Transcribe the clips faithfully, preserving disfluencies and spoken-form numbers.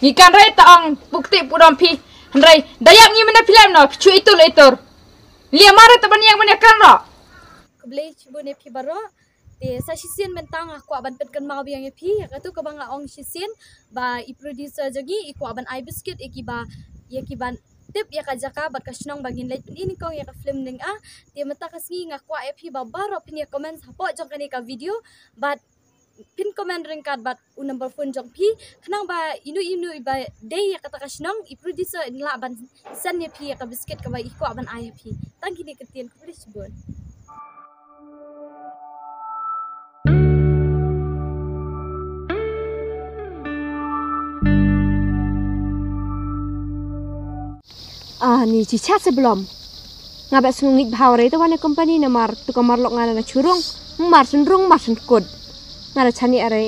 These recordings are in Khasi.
Ngi kan rei ta ong pukti pudom phi. Hynrei da ïap ngi mynne phi lem no phi chu itur itur. Lia mare ta ban ïang mynne kan ro. Khublei shibun ïa phi baroh. Te sa shisien mynta nga kwah ban pynkynmaw biang ïa phi ïa katu kaba nga ong shisien ba i producer jong ngi i kwah ban ai biscuit ïa kiba ïa kiban tip ïa ka jaka bad ka shnong ba ngin leit pynïaid nyngkong ïa ka film Ning A. Te mynta ka sngi nga kwah ïa phi ba baroh phin ïa comment hapoh jong kane ka video bad phin comment ryngkat bad u number phone jong phi khnang ba inu inu iba dei ïa kata ka shnong i producer in lah ban send ïa phi ïa ka biscuit kaba i kwah ban ai ïa phi. Tang kine ki ktien, khublei shibun. Ah, ni chi cha se blom. Nga ba sngew ngeit bha re to wane company namar tu ka mar lok nga na churung. Mar sen rung mar sen kut. Nga da chani are.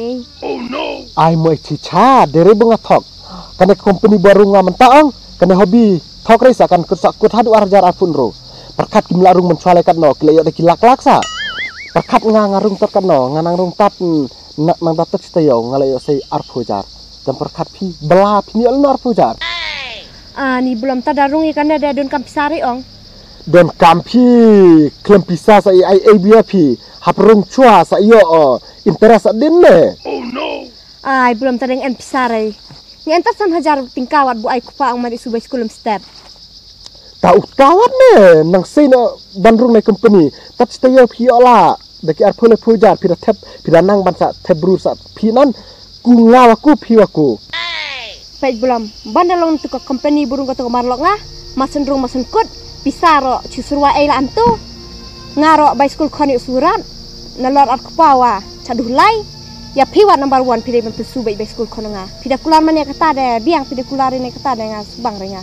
Ai moi chi cha, de re ba nga thok. Kane company ba rung nga mynta ong, kane hobby thok re sa kan kut sa kut haduh ar hajar arphew hynriew. Pyrkhat kim la rung mynchwa le katno, ki la ïoh da ki lak lak sa. Pyrkhat nga nga rung tat katno, nga nang rung tat, mm, na, nang da tat chi taïew, nga la ïoh sei arphew hajar. Jam pyrkhat phi, bala phi ni ol no arphew hajar. Ah, ni blom ta da rung ïa kane da don kam pisa re ong. Don kam phi, klem pisa sa i ai ai bia phi, hap rung chwa sa ïoh, oh, interest sa din ne. Ai, blom ta deng em pisa re. Ngi en ta san hajar tyngka wat bu ai kupa ong mari subai school em step. Ta uta wat ne, nang sei no ban rung na company. Tat chi taïew phi ola. Da ki arphew le phew hajar phi da thep, phi da nang ban sa thep brur sa phi nan. Ku nga wa ku phi wa ku. Peit blom, ban da long tu ka company burung ka tu ka mar lok nga. Ma sen rung ma sen kut, pisa ro chi surwa ei la antu. Nga ro bai school khon ïoh surat. Na lor ar kpa wa cha duh lai. Ïa phi wat number one phi dei ban pynsu bad bai school khon nga. Phi da kular mane kata de biang phi da kular ne kata de nga subang re nga.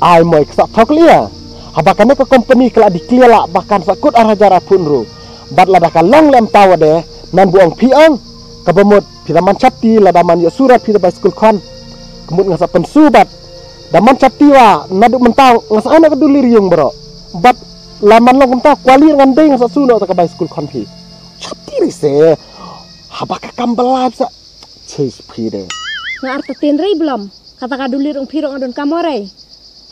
Ai moi ksa thok lia. Haba kane ka company ka la declare la ba kan sa kut ar hajar arphew hynriew. Bad lada ka long lem tawa de nan bu ong phi ong. Kaba mut phi da man chapti lada man ïa sura phi da bai school khon. Kmut nga sa pynsu bad da man chapti wa naduh mynta nga sa ai na ka duli riung bro. Bad la man long kumta kwali ngan dei nga sa su no ta ka bai school khon phi. Chapti ri se. Haba ka kam bala sa. Chase phi de. Nga arta tin rei blom. Kata ka duli rung phi rung adon ka morei.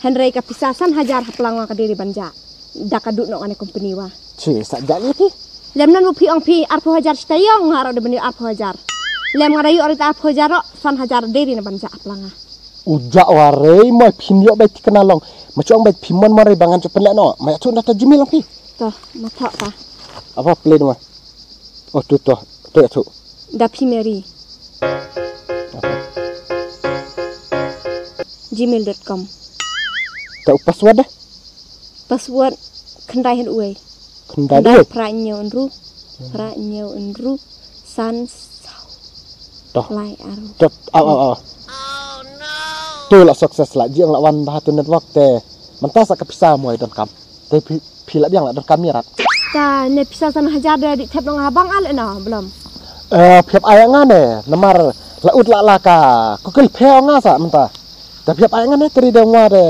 Hynrei ka pisa san hajar haplang wa ka diri banja. Da ka dut nok ane company wa. Chase sa jali phi. Lem nan phi ong phi arphew hajar sita yong nga ro de bani arphew hajar. Lem nga da yu arita arphew hajar ro san hajar diri na banja haplang nga. Uja wa rei mo phi nyo bai tikna long. Ma chuang bai phi mon morei bangan chupen le no. Ma ya chun da ta jumil phi. To, ma thok ta. Apa play duma. Oh, tu, tu, tu, tu. Dapi Mary. Gmail dot com. Ta u password eh? Password khyndai hen uwei. Khyndai uwei? Phra nyew enru. Phra nyew enru. San saw. Toh. Lai aru. Toh, aw, aw, aw. Tu la success la, jiang la wan bha tu network te. Mynta sa ka pisa mo don kam. Te phi, phi la biang la don kam mirat. Ta ne pisa san hajar de di thep dong habang al na blom. Eh, phi ap ai nga ne, namar la ut la la ka. Ku kil phe nga sa mynta. Ta phi ap ai nga ne teri de nga de.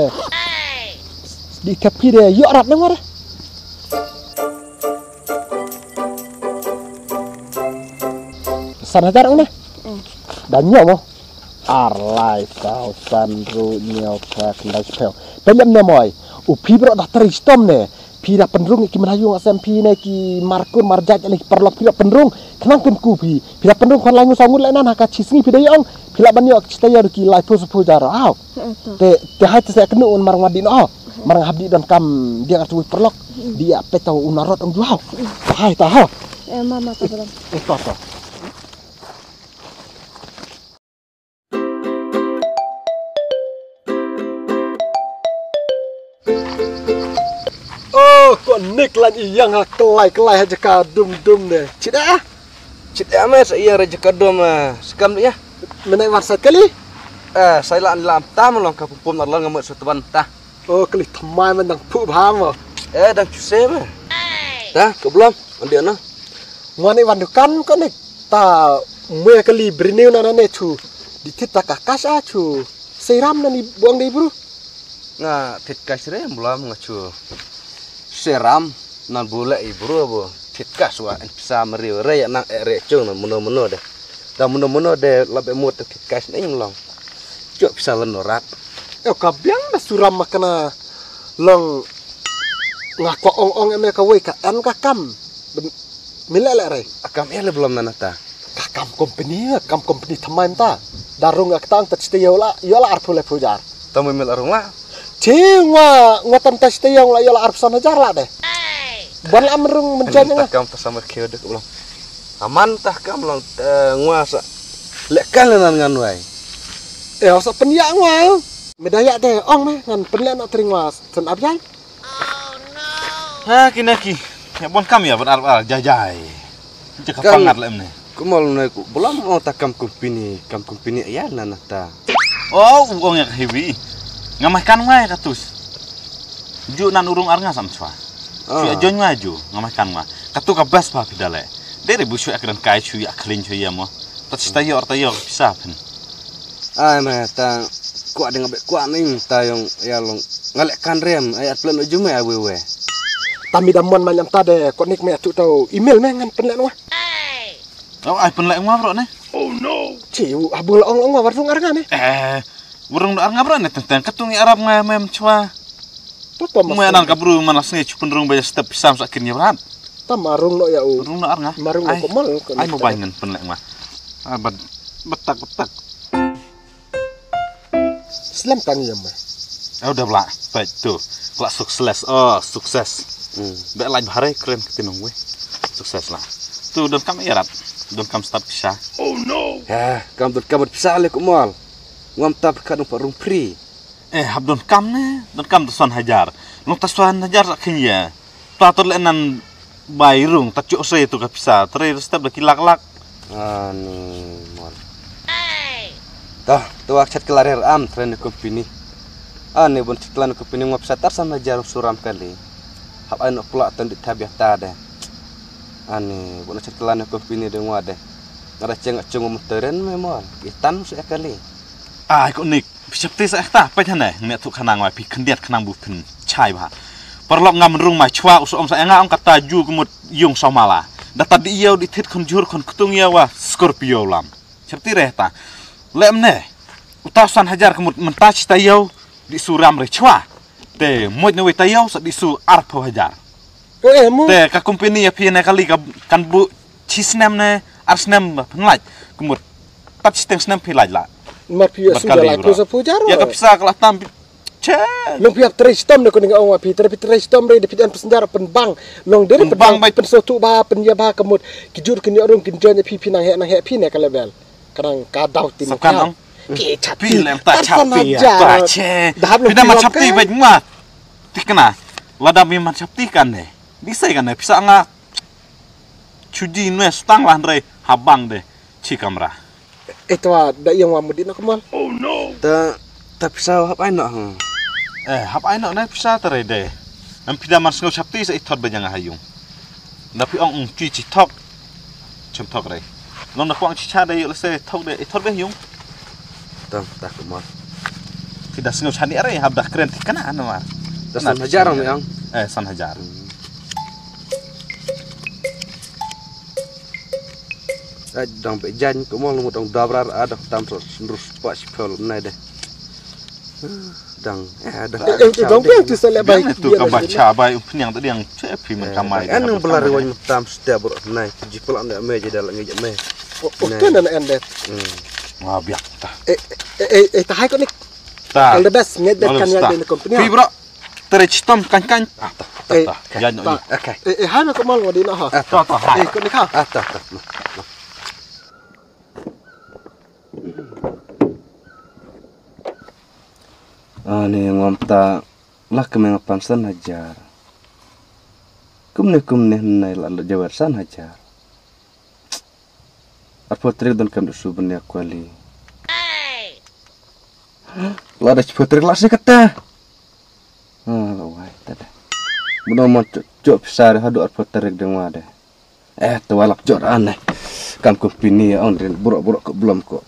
Di thep phi de yo rat ne nga de. San hajar ong ne. Da nyo mo. Ar lai saw san ru nyo ka khyndai sphew. Pynlem ne moi. U phi bro da teri stom ne. Phi da pynrung ki mynhayu nga sem phi ne ki markur marjat ne ki parlok phi da pynrung. Khnang kynku phi. Phi da pynrung khon lai ngu saw ngut lai nan ha ka chi sngi phi da yong. Phi la ban yo chita yo ki lai phew sphew jar aw. Te te hai te se knu un mar ngwa di no aw. Mar nga hap di don kam dia ka tu parlok. Dia peta un arot ong ju aw. Hai ta ha. Eh, mama ka belum. Eh, to to. Oh, ko nik lan i yang ha kelai kelai ha jaka dum dum ne. Chit ah. Chit ah me sa iya re jaka dum, eh, sekam ya. Menai war sa kali. Eh, sai la lam tam long ka pum pum lar long ngamut sa tuan ta. Oh, kali thamai man dang phu bha mo. Eh, dang chuse me. Ta, ko blom, andi ana. Ngwan i wan dukan ko nik. Ta mue kali briniu na na ne chu. Di thit ta ka kas a chu. Seram na ni buang dei bru. Nga thit kas re blom nga chu. Seram nan bule i bru bo. Thied ka shuwa, en pisa mari re ya nang e re chung na mano mano de. Da mano mano de la be mut thied ka shneng long. Jok pisa lan no rat. Eo ka biang da suram ma kana long nga ko ong ong eme ka wei ka en ka kam. Ben, mila le re. Akam e le belum nana ta. Ka kam company, kam company thamai ta. Darung ka tang ta chite yola, yola arpule pujar. Tamu mil arung la. Chi ngwa, ngwa tam ta chite yong la yola arpsan hajar la de. Ban am rung menjanya nga. Takam ta sama kio dek belum. Aman takam long, eh, ngwa sa. Lek kan nan ngan wai. Eh, sa penya ngwa. Medaya de ong me ngan penle no tring ngwa sen abiai. Ha, kine ki. Ya bon kam ya, bon ar ar jajai. Cakap pangat lem ne. Kumal ne ku belum, oh, takam company, kam company ya nana ta. Oh, u ong ya ka heavy. Ngamai kan ngai ka tus. Ju nan urung ar nga sam chwa. Chu ya join ngai ju, ngamai kan ngai. Ka tu ka best pa pidale. Dere bu chu ya kren kai chu ya clean chu ya mo. Tat sta yo ar ta yo pisa pen. Ai ma ta kwa ding abe kwa ning ta yong ya long. Ngale kan rem ai at plan ju me ai we we. Tami da mon ma nyam ta de ko nik me tu tau email me ngan penle nwa. Oh, ai penle nwa bro ne. Chi u abul ong ong war rung ar nga ne. Eh, urung ar nga bro ne tentang ketung arab nga me chwa. To to mas. Mu nan ka bru mana sngi chu penrung ba step sam sa kin ya brat. Ta marung no ya u. Rung no ar nga. Marung no ko mal ko. Ai mo bai ngan penle nwa. Ah, betak betak. Slem tang yam. Au da bla. Pet tu. Kla sukses. Oh, sukses. Hmm. Be lai bhare kren ke tinung we. Sukses la. Tu don kam yarat. Don kam start pisa. Oh no. Ya, kam don kam pisa le kumol. Ngam tap ka dong parung free. Eh, hap don kam ne. Don kam tu san hajar. Long ta san hajar sa khin ya. Ta tur le nan bai rung ta chok se tu ka pisa tre step da ki lak lak. Ani mon. Ta tu ak chat kelarir am tre ne company. Ani bon chat kelan company ngop satar san hajar suram kali. Hap ai no pula tan di tabia ta de. Ani bon chat kelan company de ngwa de. Ngada cheng chung mo teren me mon. Itan se kali. Ai ko nik. Phi chapti sa ekta peit hane, ngne thuk khanang wai phi khyndiat khanang bu phin chai bha. Paralok ngam rung mai chwa u sa om sa enga ong kata ju kmut yung sa mala. Data di iyau di thit khon jhur khon ktung iyau wa Scorpio lam. Chapti re ta. Lem ne. Uta san hajar kmut mynta chita iyau di suram re chwa. Te moj ne wei ta iyau sa di su arphew hajar. Te ka company ya phi ne kali ka kan bu chi snem ne ar snem ba phin lait. Kmut pat chiteng snem phi lait la. Mar phi ya su jalai puja puja ro. Ya ka pisa ka la tam. Che. Long phi ap tre stom ne ko ning ong phi tre phi tre stom re de phi an phi senjar pen bang. Long de pen bang bai pen so tu ba pen ya ba kmut. Ki jur kin ya rung kin jon ya phi phi nang he nang he phi ne ka level. Kadang ka dau tin. Sap kan ong. Ki chap phi lem ta chap phi ya. Ba che. Phi na ma chap ti ba ma. Ti kana. Lada mi ma chap ti kan ne. Di sai kan ne pisa nga. Chuji nwe stang lah re habang de chi kamra. Etwa da yang wa mudin aku mal. Oh no. Ta ta pisa hap ai no. Eh hap ai no na pisa ta re de. Am pida mar sngo chapti sa ithot ba jang ha yung. Da pi ong ong chi chi thok. Chim thok re. Long da kwang chi cha de yu le se thok de ithot be yung. Tang tak mo. Ki da sngew shani are hap da kren ti kana ano mar. Da san hajar ang yang. Eh san hajar. Ai dang be jan ko mo lu dang dabrar ada tam so sendrus pa si pel nai de. Dang eh dang. Eh dang be tu sele bai. Tu ka bacha bai upniang tadi yang che pi men kamai. An nang belari wan tam setiap bro nai ji pelak ndak me je dalam ngi je me. Oh tu nan endet. Wah biak ta. Eh eh eh ta hai ko ni. Ta. All the best. Ngai det kan ya den company. Pi bro. Tere chitom kan kan. Ah ta. Eh, ta. Ya no. Okay. Eh eh hana ko mal wadi na ha. Ta ta ha. Eh ko ni ka. Ah ta ta. Ani ngom ta lak me ngapan san hajar. Kumne kumne nai la lo jawer san hajar. Arphew tarik don kam da su benia kwali. La da chiphew tarik la se kata. Ah, la wai ta da. Buno mon chok chok pisa de hadu arphew tarik de ngwa de. Eh, to walap jor ane. Kam company ong de burok burok ko belum ko.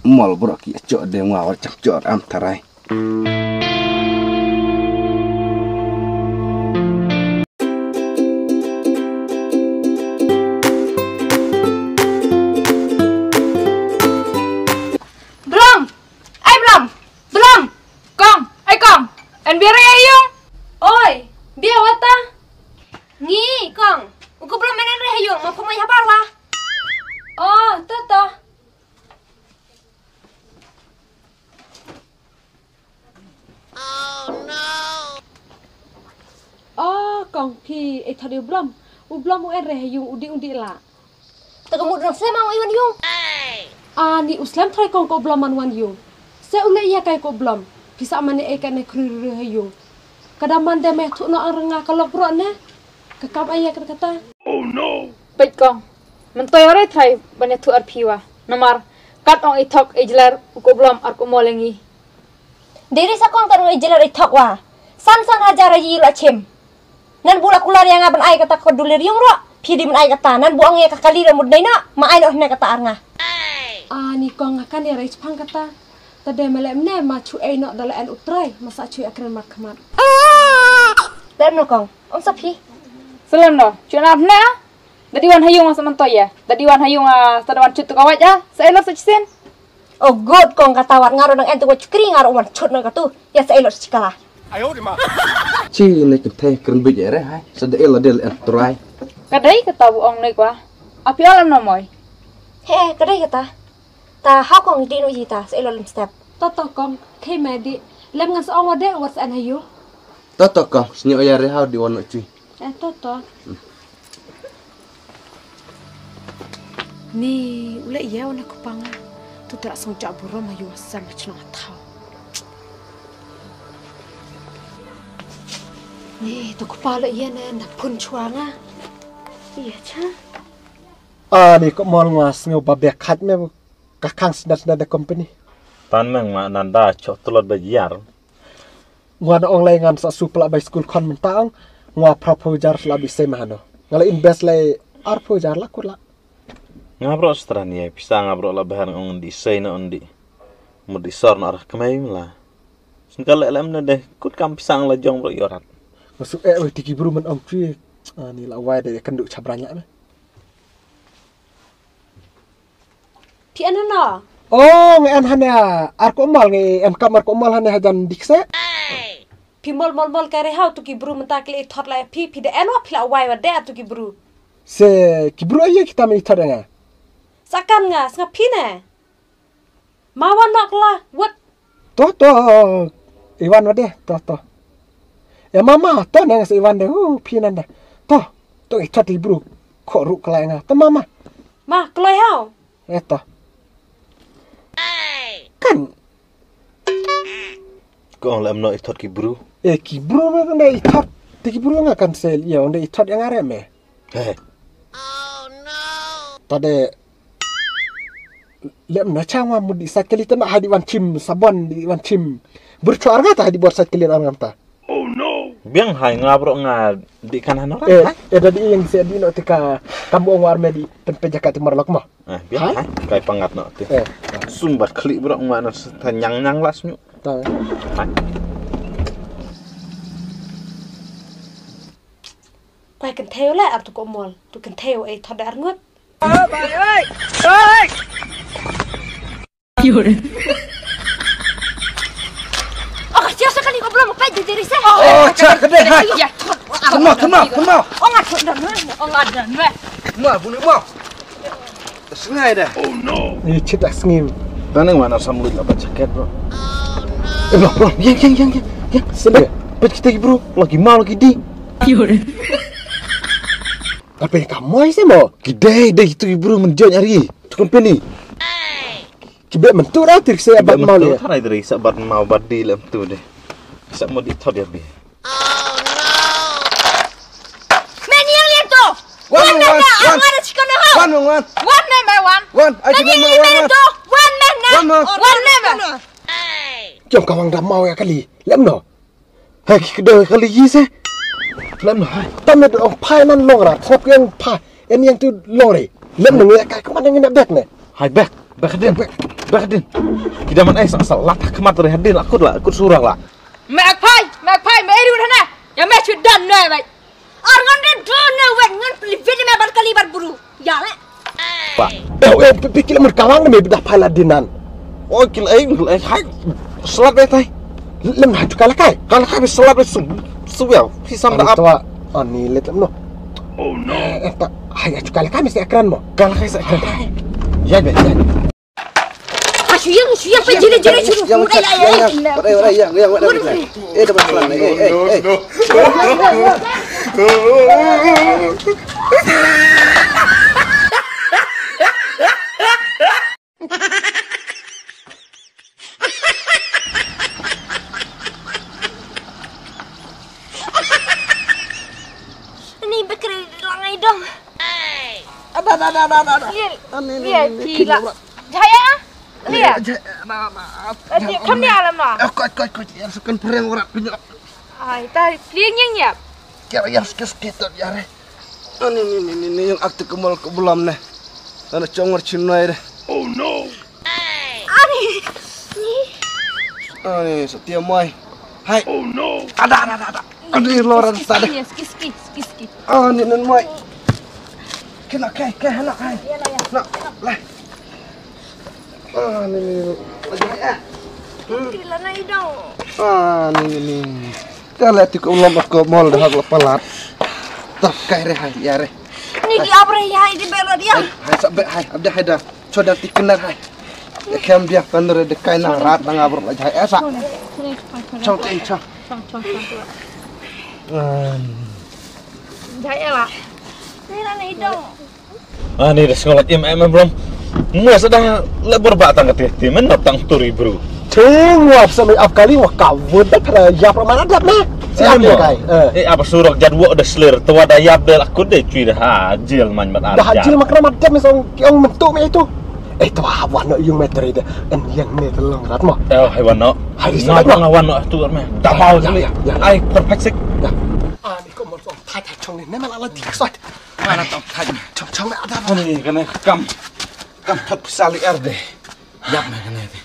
Mol burok ki chok de ngwa wal chak jor am tarai. To pha mai habar wa. Oh, to to. Oh, kong phi, eh, thot u Blom. U Blom u en re ha yung u di u di la. Ta ka mut dang slem ang u wan yung. Ah, ni u slem thoi kong ko Blom man wan yung. Se u le ya kai ko Blom. Phi sa mane ai ka ne khri ri ha yung. Ka da man de me thu no ang ranga ka lok bro ne. Ka kam ai ya kata kata. Peit kong. Mentoi ore thai ban ïathuh ar phi wa. Namar kat ong i thok i jler u ko Blom ar ko Mol ïa ngi. Dei ri sa kong kat ong i jler i thok wa. San san hajar ïa i la chim. Nan bu la kular ïa nga ban ai kata ko dulir yung ro. Phi di ban ai kata. Nan bu ong ïa ka kali da mut dei na. Ma ai noh ne kata ar nga. Ani kong nga kan ïa rai chpang kata. Ta de ma lem ne ma chu ei noh da la en u trai. Ma sa chu ïa kren mat khmat. Lem no kong. Ong sa phi. Sa lem no. Chu na ne. Da di wan ha yung sa man to ïa. Da di wan ha yung, ah, sa da wan chut tu ka waj, ah. Sa ei lot sa chisin. Oh good kong kata wat nga ro nang en tu ka chukri nga ro wan chut na ka tu. Ïa sa ei lot sa chikala. Chi ne kynthei kren bit ïa re hai. Sa da ei lot del en trai. Ka dei kata bu ong ne kwa. Api alam na moi. He, ka dei kata. Ta hau kong di no ïa ta sa ei lot lem step. To to kong. Khei me di. Lem ngan sa ong wa de wat sa en ha yung. To to kong. Snyo ïa re hau di wan no chui. Eh, to to. Ni u le ïa u na kupanga. Tu tra song ja burom ayu asam ha chnong thaw. Ni to kupa le ïa ne na pun chwa nga. Ïa cha. Ah, ni ko Mol nga sngew ba bek khat me ka khang sna sna da company. Tan meng ma nan da chok tlot ba yar. Nga na ong lai ngan sa su pla bai skul khon mynta ong. Nga phra phew jar sla bi sei mahano. Nga la invest lai ar phew jar la kut la. Nga bro stran ye pisa nga bro la behar ong di sei na ong di. Mut di sor na arah kemai la. Sengkal le lem na de kut kam pisa la jong bro yorat. Nga su eh wei tiki bru men ong chui. Ah, ni la wai de kendu chabran la me. Phi en hano? Oh, ngi en hane ha. Ar ko Mol ngi en kam ar ko Mol hane hajan dikse. Phi mol mol mol ka re hau tu ki bru mynta ki le thot la phi phi de en wa phi la wai wa de tu ki bru. Se ki bru aye kita me thot nga. Sakan nga snga phi ne. Ma wan nok la wat. To to. Iwan wa de to to. Ya mama to ne nga se Iwan de hu phi nan de. To to i thot i bru. Kho ru kla nga. To mama. Ma kloi hau. Eto. Kan. Ko ong lem no i thot ki bru. Eh ki bru me ne i thot. Te ki bru nga kan sel ya onde i thot yang are me. He. Ta de lem na chang wa mudi sat kali ta na hadi wan chim sabon di wan chim. Bur chwa arga ta hadi bor sat kali arga ta. Biang hai nga bro nga di kan hano. Eh, eh dadi yang se di no tika kamu ong war me di tempe jakat timar lok mo. Eh, biang hai. Hai kai pangat no ti. Eh. Sum bat khli bro nga no ta nyang nyang las nyu. Ta. Hai. Kai kan theo le ar tu ko mol. Tu kan theo eh thot ar ngut. Oh, ka sia sa kali ko belum apa jadi risa. Oh, cha ka deh hai. Ya, thot. Kenal, kenal, kenal. Oh, ngat thot dah. Oh, ngat dah. Kenal, bunuh mau. Sengai dah. Ni chit dah sengim. Tanang mana sam lut apa jaket bro. Eh bro, bro, yang yang yang yang. Yang. Sedih. Pet kita bro, lagi mau lagi di. Apa yang kamu sih mau? Kidai dai itu bro menjauh nyari. Tu company. Kibe mentu ra tir se abat mau le. Thar ai dri sa bat mau bat di lem tu de. Sa mo di thod ya bi. Men yang lian tu. Wan men na wan. Wan chikono ho. Wan wan. Wan men me wan. Wan ai men wan wan. Tu. Wan men na. Wan wan. Wan men me. Kiong kawang da mau ya kali. Lem no. Hai ki kdo kali yi se. Lem no hai. Tam ne ong phai nan long rat. Sop yang phai. En yang tu long re. Lem no ngi kai kman ngi na bek ne. Hai bek. Bek din. Bek din. Kida man ai sa sa lat khmat re hadin akut la akut surah la. Me ak phai, me ak phai, me eru hana. Ya me chu dan ne bai. Ar ngan de dan ne wen ngan pli vin me bar kali bar buru. Ya le. Ba. Eh, eh, pi, pi, kila mur kawang ne me bidah pala dinan. Oh, kila, eh, kila, eh, hai. Selat be tai. Lem hai tu kala kai. Kala kai be selat be su, su ya. Pi sam da ap. Ani let lem no. Oh no. Eh, eh, ta. Hai, achu kala kai mesti akran mo. Kala kai sa akran. Ya, ya, ya. Achu yang, achu yang, jili, jili, jili. Yang, yang, yang, yang, yang, yang, yang, yang, yang, eh, dapat pelan, eh, eh, eh. Ni bakri lang ai dong. Ada, ada, ada, ada, ada. Iya. Ini, ini, iya, ini, gila. Ini, jaya? Iya. Jaya, ada, ada. Ada, kam ni alam lah. Eh, kau, kau, kau, ya, sukan perang urat punya. Ai, ta kliang yang yap. Kira ya, sikit, sikit, ya, re. Ani, ni, ni, ni, ni, yang akte kemal ke bulam ne. Ana chong war chinai re. Oh no. Ani. Ani, setia mai. Hai. Oh no. Ada, ada, ada, ada. Ani, lor ada. Ski, ski, ski, ski, ski. Ani, nan mai. Kena kai, kai, hana kai. Ya, lah, ya. Nak, lah. Ah, ni, ni, ni. Lagi, eh. Hmm. Kila na idong. Ah, ni, ni, ni. Ka la tu ko lom ko mol dah ko palat. Tah kai re hai, ya re. Ni di abre ya, di belo dia. Hai, hai, sa be, hai, abde hai dah. Cho dah ti kenar hai. Ya kem dia kan re de kai na rat na ngabro la jai esa. Chong te chong. Chong, chong, chong. Ah. Jai la. Ni la na idong. Ani da sngolat im em bro. Mo sa da la bor ba tang kati ti men na tang turi bro. Teng wa sa mai ap kali wa ka wud da para ya pra mana dap na. Si ap kai. Eh, apa surok jad wo da slir to wa da yap da akut de cui da hajil man mat. Da hajil mak ramat dap me song ki ong mentu me itu. Eh, to wa wa no yung meter de. En yang ne telong rat mo. Eh, hai wa no. Hai sa wa no wa no tu me. Da mau ya. Ai perfect sik. Ani ko mo song thai thai chong ne me la la dik sot. Mana tong thaj. Chong chong ada. Ani kane kam. Kam thot pisa li er de. Yap me kane de.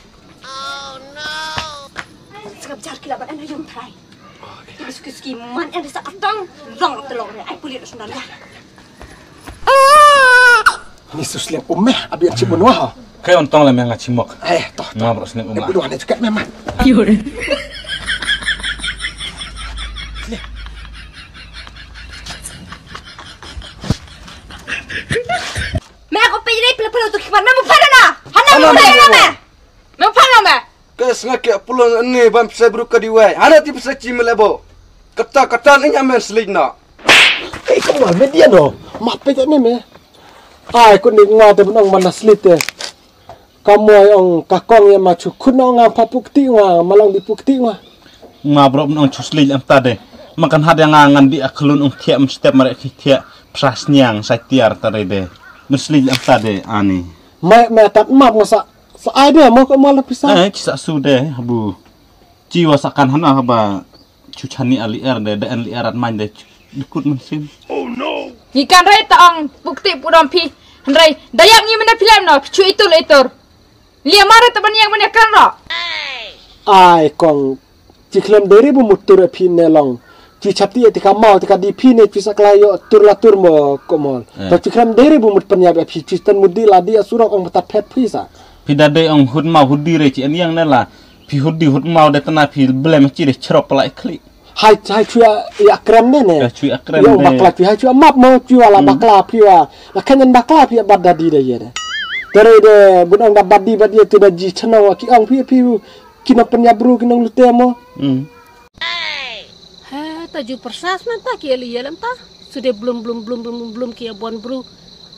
Sngap jar kila ba ana yong thai. Ki bisu ki ski man en sa atang. Long telok ne ai pulit sundal ya. Ni sus leng umeh abi an chibun wah. Kai on tong la me nga chimok. Eh, toh. Ma bro sne umah. Budu ane cekat memang. Me ko pe ni pele pele tu kipan me mu pele na. Hana mu pele na me. Me mu pele na me. Ke snga ke pulang ni ban pesa bru ka diwai. Hana ti pesa chi me lebo. Kata kata ni nyamen selik na. Eh, kamu media no. Ma pe ni me. Ai, ko ni ngwa te benong mana selik te. Ka moi ong ka kong ïa ma chu khun ong nga pha pukti nga ma long bi pukti nga. Ma bro ong chu slij em ta de. Ma kan had ïa nga ngan di a khlun ong thiah em step ma re khi thiah phra sniang sa tiar ta de de. Mu slij em ta de ani. Mai mai tat map nga sa sa ai de mo ko mal pisa. Eh, chi sa su de habu. Chi wa sa kan hana haba. Chu chani a liar de da en liar at man de dukut man sim. Ngi kan rei ta ong pukti pudom phi. Hynrei da yap ngi mena phi lem no phi chu itur itur. Lia mare ta ban yang mena kan ro. Ai kong chi khlem deri bu mutur phi ne long. Chi chapti ti ka mau ti ka di phi ne chi sakla yo tur la tur mo komol. Eh. Ta chi khlem deri bu mut pen ya phi chi tan mudi la di asurok ong ta phet phi sa. Phi da de ong hut mau hut di re chi en yang ne la. Phi hudi hud mau de tana phi blem chi de chrop pala ikhli. Hai hai chu ya krem ne ne. Ya chu ya krem ne. Bakla phi hai chu map mo chu ala bakla phi wa. La kenen bakla phi bad dadi de ye de. Tere de bun ong da badi badi tu da ji chno wa ki ong phi phi ki no penya bru ki nong lute mo. Hmm. He ta ju persas man ta ki eli yelem ta. Sude blum blum blum blum blum ki bon bru.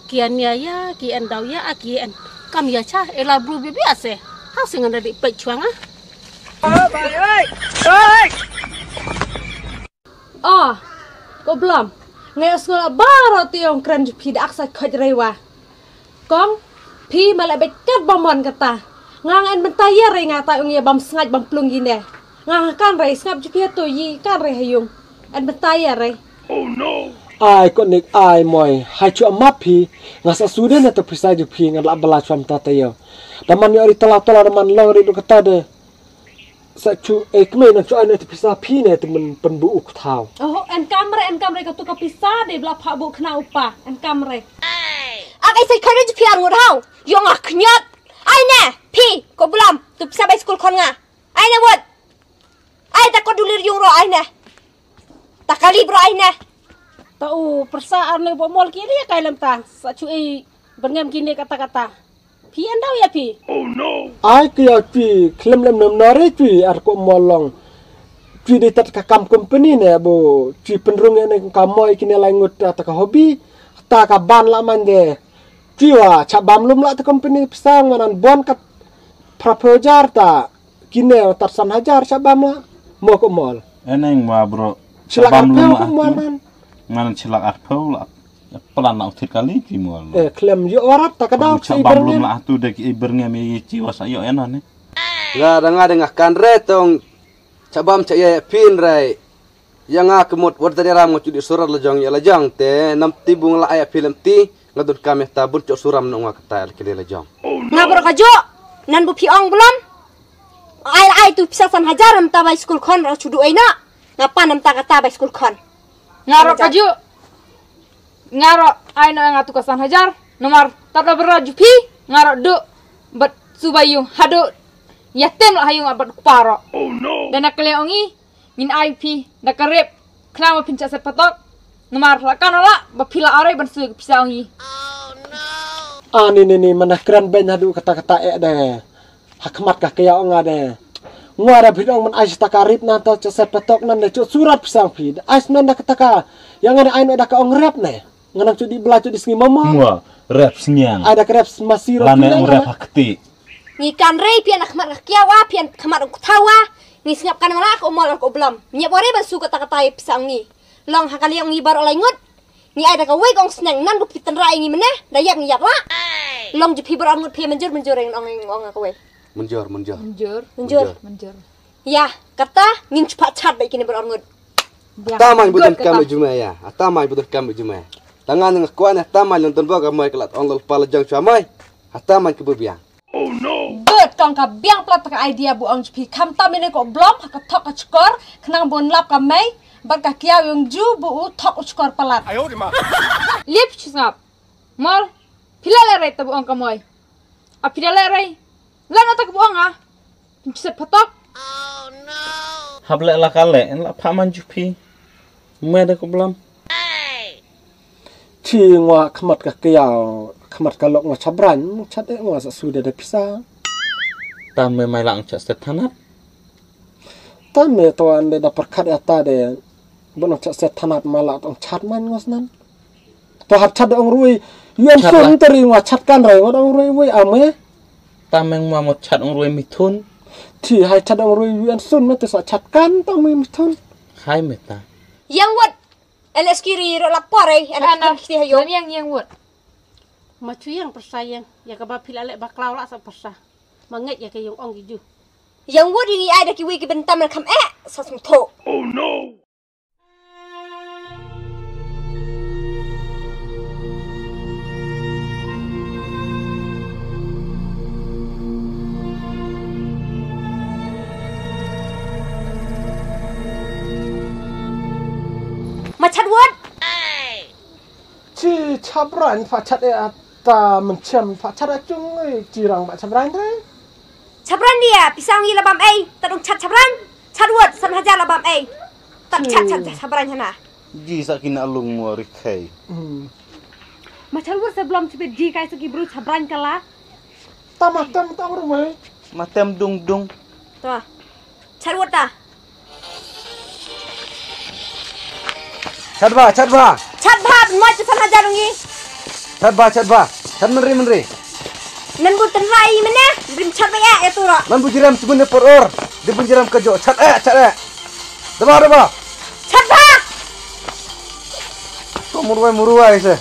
Ki an ya ya ki an daw ya a ki an kam ya cha ela bru bi bi ase. Ha singan da di pek chuang a. Oh, ko blom. Ngai os ngol baro ti ong kren ju phi da aksa khoj rewa. Kong, phi ma la bek kat ba mon kata. Nga ngan benta ya re nga ta ong ya bam sngaid bam plung gine. Nga kan re sngap ju phi to yi kan re hayung. An benta ya re. Ai ko nik ai moi hai chu amap phi nga sa su de na ta pisa ju phi nga la bala chwa mta ta yo. Da man yo ri tala tala da man long ri du kata de. Sa chu e kme na chu ai na ta pisa phi ne ta man pen bu u kthau. Oh, an kam re an kam re ka tu ka pisa de bla pha bu khna upa an kam re. Ak ai sai khare ju phi ar ngur hau. Yo nga khnyat. Ai ne phi ko bulam tu pisa bai skul khon nga. Ai ne wot. Ai ta ko dulir yung ro ai ne. Ta kali bro ai ne. Ta u pyrsa ar ne bo mol kini ya kai lem ta. Sa chu ei berngem kini kata kata. Phi an dau ya phi. Ai ki ya phi klem lem nem nare phi ar ko mol long. Phi de tat ka kam company ne bo phi penrung ne ka moi kini lai ngut ta ka hobi. Ta ka ban la man de. Phi wa cha bam lum la ta company pisa nganan bon kat phra phew hajar ta. Kine tar san hajar sha bam la. Mo ko mol. Eneng wa bro. Sila ka bam lum la ko mol tu. Ngan sila ka phew la. Plan na uthit kali ki mol. Eh klem yo warat ta ka dau sha bam lum la tu de ki berngem ye chi wa sa yo ena ne. Nga da nga de nga kan re tong. Cha bam cha ye pin re. Ya nga kemut wat da ram nga chudi surat la jong ya la jong te nam ti bung la ai phi lem ti nga dun kam ya ta bun cho suram no nga kata la kini la jong. Nga bro ka jo. Nan bu phi ong bulam. Ai ai tu pisa san hajar am ta bai school khon ra chudu ai na. Nga pan am ta kata bai school khon. Nga ro ka jo. Nga ro ai no nga tu ka san hajar. Nomar ta da bra ju phi. Nga ro du. Bat subayu hadu. Ya tem la hayu nga bat kuparo. Dan nak kele ongi. Ngin ai phi da ka rep. Kna ma phin cha set patok. Namar la kan la ba phi la are ban su pisa ong yi. Ah ni ni ni mana kren ben hadu kata kata eh de. Hakmat ka kaya ong ade. Ngwa da phi ong man ai ta ka rep nan ta cha set patok nan de chu surat pisa ong phi. Ai nan da kata ka. Yang ada ai no da ka ong rep ne. Nganang chu di bla chu di sngi mama. Mua rep sngiang. Ai da ka rep masiro. Lane ong rep hakti. Ngi kan rei pian khmat ka kiawa pian khmat ka thawa. Ngi sngap kan mala ko mol ko blam. Ngi bore ban su kata kata pisa ngi. Long ha kali ngi bar olai ngut. Ngi ai da ka wei kong sneng nan ko pitan rai ngi mene. Da yak ngi yak la. Long ju pi bar ngut pi manjur manjur ong ong ka wei. Manjur manjur. Manjur. Manjur. Manjur. Ya kata ngin chupa chat ba kini bar ngut. Tamai budon kam jumaya. Tamai budon kam jumaya. Tangan nga kuan tamai nonton ba ka mai kelat ong lol pala jang chua mai. Tamai ke bubiang. Dut kong ka biang plat ka idea bu ong jpi kham tam ine ko blom ha ka thok ka chkor khnang bun lap ka mei bad ka kiaw yung ju bu u thok u chkor palat. Lip chu sngap. Mol. Pila le rei ta bu ong ka moi. A pila le rei. Lano ta ka bu ong a. Pynchiset patok. Hap le la ka le en la pha man jpi. Me da ko blom. Chi ngwa khmat ka kiaw khmat ka lok ngwa chabran chat e ngwa sa su de de pisa. Ta me mai lang chat set thanat. Ta me to an de da perkhat ya ta de. Bon chat set thanat ma la tong chat man ngos nan. To hat chat ong rui. Yuan sun teri ngwa chat kan rei ngwa ong rui wei ame. Ta meng ma mo chat ong rui mithun. Ti hai chat ong rui yuan sun me te sa chat kan ta me mithun. Hai me ta. Yang wat. L S kiri ro la pare. Ana kiri hayo. Yang yang wat. Ma chu yang persa yang. Ya ka ba pila le ba klau la sa persa. Ma ngai ya ka yang ong ju. Yang wat yang ai da ki wei ki bentam kham eh. Sa sum tho. Ma chat wat. Chi chabran fa chat e ata menchem fa chat e chung e chi rang ba chabran re. Chabran dia pisang i labam ei ta dong chat chabran. Chat wat san hajar labam ei. Ta chat chat chat chabran hana. Ji sa kina alung mo rikhai. Ma chat wat sa blom chipet ji kai sa ki bru chabran kala. Ta ma tem ta ur mai. Ma tem dung dung. Ta. Chat wat ta. Chat ba, chat ba. Chat ba, mo chat na jalungi. Chat ba, chat ba. Chat menri menri. Nan bu tenrai mene, rim chat ba ya ya tu ra. Nan bu jiram tu mene por or. Di pun jiram ka jo. Chat eh, chat eh. Daba daba. Chat ba. Ko muruai muruai se.